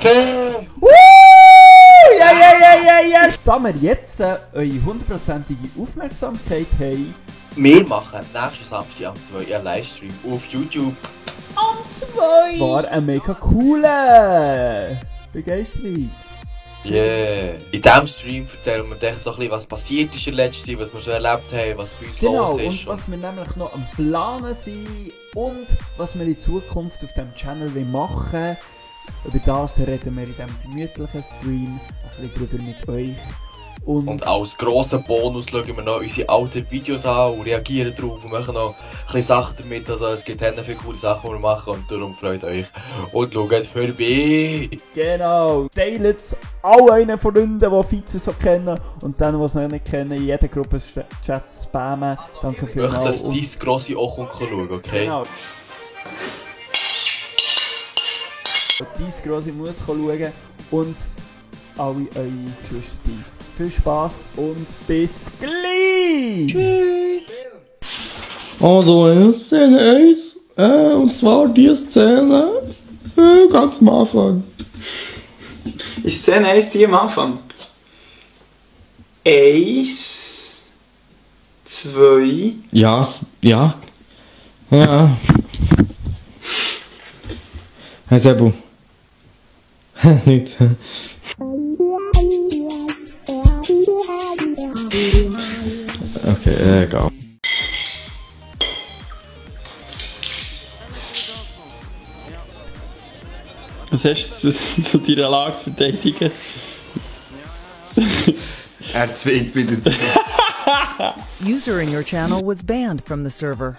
Fan! Ja! Da wir jetzt eure 100%ige Aufmerksamkeit haben. Wir machen nächsten Samstag am 2 einen Livestream auf YouTube. Am 2! Zwar eine mega coole Begeisterung. Yeah! In diesem Stream erzählen wir dir so ein bisschen, was passiert ist in der letzten Zeit, was wir schon erlebt haben, was bei uns los ist. Und was wir nämlich noch am Planen sind und was wir in Zukunft auf diesem Channel machen wollen. Über das reden wir in diesem gemütlichen Stream ein bisschen drüber mit euch. Und als grossen Bonus schauen wir noch unsere alten Videos an und reagieren drauf und machen noch ein bisschen Sachen damit. Also es gibt viele coole Sachen, die wir machen und darum freut euch. Und schaut vorbei! Genau! Teilt es allen Freunden, die Vize so kennen und denen, die es noch nicht kennen, in jeder Gruppe Chat spammen. Danke vielmals. Ich möchte, dass dein grosse auch schauen, okay? Genau. Dein grosse muss schauen und alle eure Geschwister. Viel Spass und bis gleich! Tschüss! Also, Szene 1, und zwar die Szene ganz am Anfang. Ist Szene 1 die am Anfang? 1, 2. Ja. Hey Sebu. Nicht. Okay, egal. Was hast du zu deiner Lage verteidigen? Er zwingt wieder zu. User in your channel was banned from the server.